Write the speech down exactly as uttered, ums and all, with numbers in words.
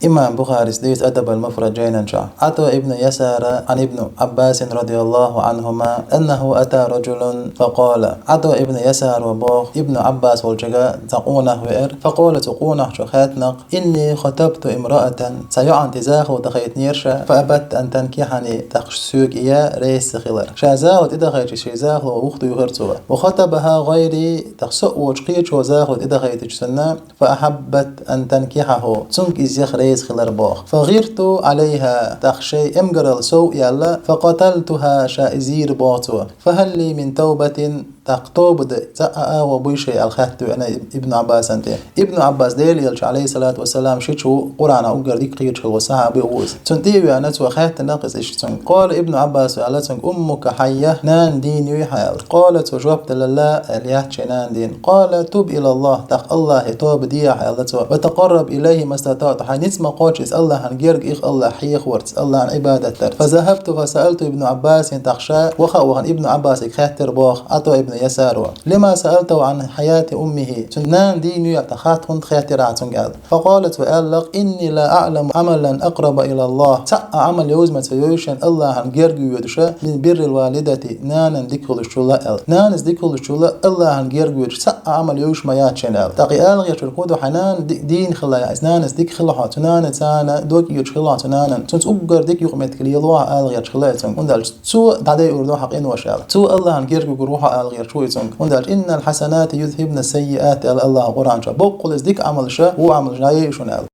Имам Бухарис дийцу Адаб ал-Муфрад жайнан чохь. Ӏато ибн Ясара Ӏан ибн Ӏаббасин радияллаху Ӏанхума аннаху ата раджулун факъала. Ӏато ибн Ясаро боху, ибн Ӏаббас волчуьнга цхьа къонах веара, факъала, цу къонахчо хаьттина-кх: «Инни хатабту имраатан, сан йоӀана тӀе захо дахийтинера ша, фа абат ан танкихьани, тӀаккха соьга и ян реза ца хилар». Ша захо тӀедахийтича, шен захо вуха дуьйхира цо. Ва хатабаха гӀайри, тӀаккха со а воцуш кхечо захо тӀедахийтича цунна, фа ахьаббат ан танкихьаху, цуьнга иза яха реза хилар боху. Фа гӀирту Ӏалайха, тӀаккха шайн эмгаралла сов а яьлла, фа къаталтуха, ша иза йийр боху цо. Фа хӀал ли мин тавбатин, тӀаккха тоба дан цхьа а агӀо буй шайн аьлла хаьттина веана Ибн Ӏаббасана тӀе. Ибн Ӏаббас Делан элча, Ӏалайхиссалату вассалам, ши чу Къуръанах уггар дика кхеташ хилла сахьаби ву иза. Цунна тӀе а веана цо хаьттина-кх иза иштта цуьнга. Къала Ибн Ӏаббаса аьлла цуьнга: «Уммука хьайя, нана дийна юй хьан?» аьлла. Къала, цо жоп делла: «Ла», аьлла, яц шен нана дийна. Къала: «Туб илаллахӀ, тӀаккха АллахӀе тоба де ахьа», аьлла цо. «Ва такъарраб илайхӀи мастатаӀта, хьайн ницкъ ма-кхоччу иза АллахӀана герга ихха, АллахӀ хьехаварца, АллахӀана Ӏибадат дарца». Фа захьабту фа саалту Ибн Ӏаббасин, тӀаккха ша ваха а вахана Ибн Ӏаббасига хаьттира боху Ӏато ибн Ясаро: «Лима саалтаху Ӏан хьаяти уммихӀи?» Цуьнан нана дийна юй аьлла, тхан хатта хӀунда хаьттира ахьа цуьнга аьлла. Факъала, цо аьлла-кх: «Инни ла аӀламу Ӏамалан акъраба илаллахӀ». Цхьа а Ӏамал йовза ма ца йойла шена АллахӀана герга воьдуш, мин биррил валидати, нанас дика хуьлучул а аьлла. Нанас дика хуьлучул а АллахӀана герга воьдуш цхьа а Ӏамал йовзаш ма яц шена аьлла. ТӀаккха и алагӀерчуьра хӀун ду, хьан нана ди-, дийна хилла, иза нанас дика хилла хьо, цу нанас цхьана дог оьцуш хилла хьо цу нанан. Цуьнца уггар дика юкъаметтиг лело хьо алагӀерчу хила иза цуьнга. ХӀунда аьлча цо дӀадайур ду хьан къиношна аьлла. Цо АллахӀана герга вуьгур ву хьо алагӀерчу ву иза цуьнга. ХӀунда аьлча: «Иннал хьасанати юзхибна саййиати», аьлла АллахӀа Къуръан чохь. Боккъала иза дика Ӏамалш вон Ӏамалш дӀайой шуна аьлла.